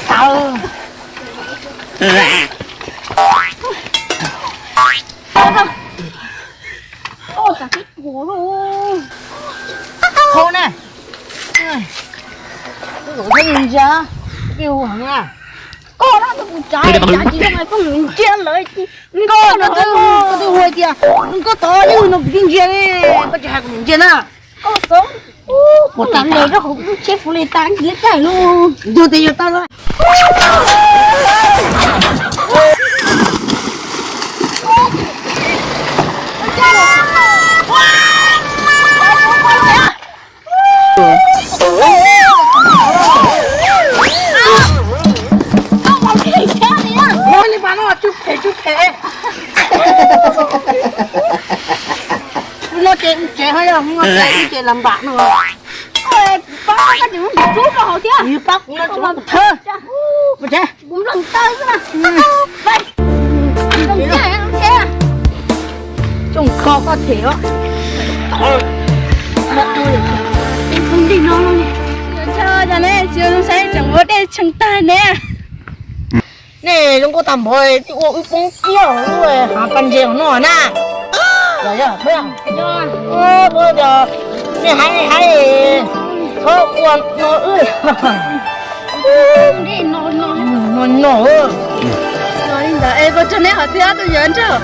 Tawv. Hau na. Koj no tus kuv tsav tsav tsis zoo, koj mus ntsia lawv. Koj no, koj twb hu tias koj tod ib no kuv twb ntsia li, koj tsis hais kuv mus ntsia na. Koj xoob, kuv lam los rau hauv lub tsheb fu li tas ntsis li caij lub ntuj tes yuav tau lawm. Ua li mas no, tsw phem tsw phem. Hnub no ces tsev ho yog hnub no ces lam npam no. Pab koj tseem muab kuv rub rau hauv thiab. Pab kuv no tseem muab kuv thawb. Kuv nplees taw xwb na. Tsoom kho koj them os. Lig no, cov ne tsis zoo saib tseem ua dej tshee tag ne. Nej zoo nkauj tag npaum twb ua wb poob kiag lub hav pas ntses no na. Yog, yog, yog. Nej hais hais, txhob ua no wb. No no. Li ntawd es koj tso neb hov twb ob tug yuav nrog.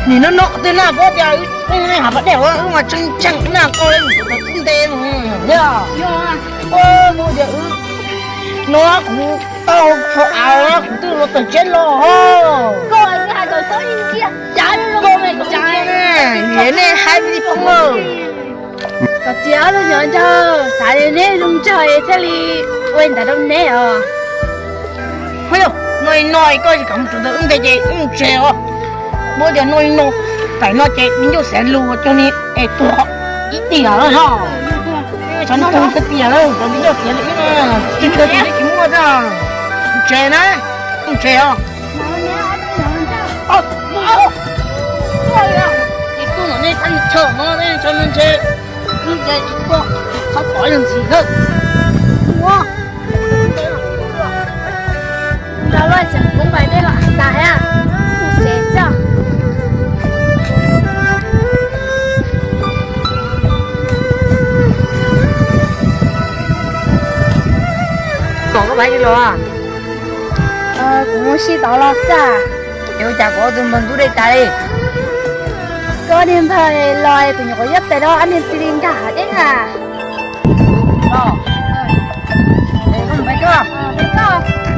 Nim no no twg na, puab tias wb poob nej hav pas dej, wb mas tshee tshee na, koj li mus tau wb nte no. Yog, yog. Ua tias wb no kuv tau tso av kuv twb los tawm tsheb los. Koj hais kom txhob ntsia, cav koj me cav ne, nej hais li poob. Koj txiv ob tug yuav nrog, xav li neb zoo nraug thiaj li ua li ntawd rau neb os. Ho yog no li no koj tsis kam mus tsuav ntawd wb nte ces wb mus tsev os. Muab tias no li no, tam no ces me nyuj xiav lus cog ni es tuag ib tiam lawm no. Xyov nws tuag ib tiam lawm, cov me nyuj xiav lus ib no, tsis kawg ces tsis muaj tag. Mus tsev na, mus tsev os. Ib tug no nej tab sis tshawm no nej tshawm no ntshe, ntshe tsis tuaj, txhob pov yog ntxiv na. Nrog luag tseem poob pas dej los tas thiab, mus tsev xwb. Tom koj pab los? Kuv mus sib tau los xwb. Ces ua cas kuv ob tug npawg ntub dej tas li? Koj niag npawg los kuv nyuam qhuav yuav tes rau ob niag tij li nkag hav dej na. Koj mus pais koj, pais koj.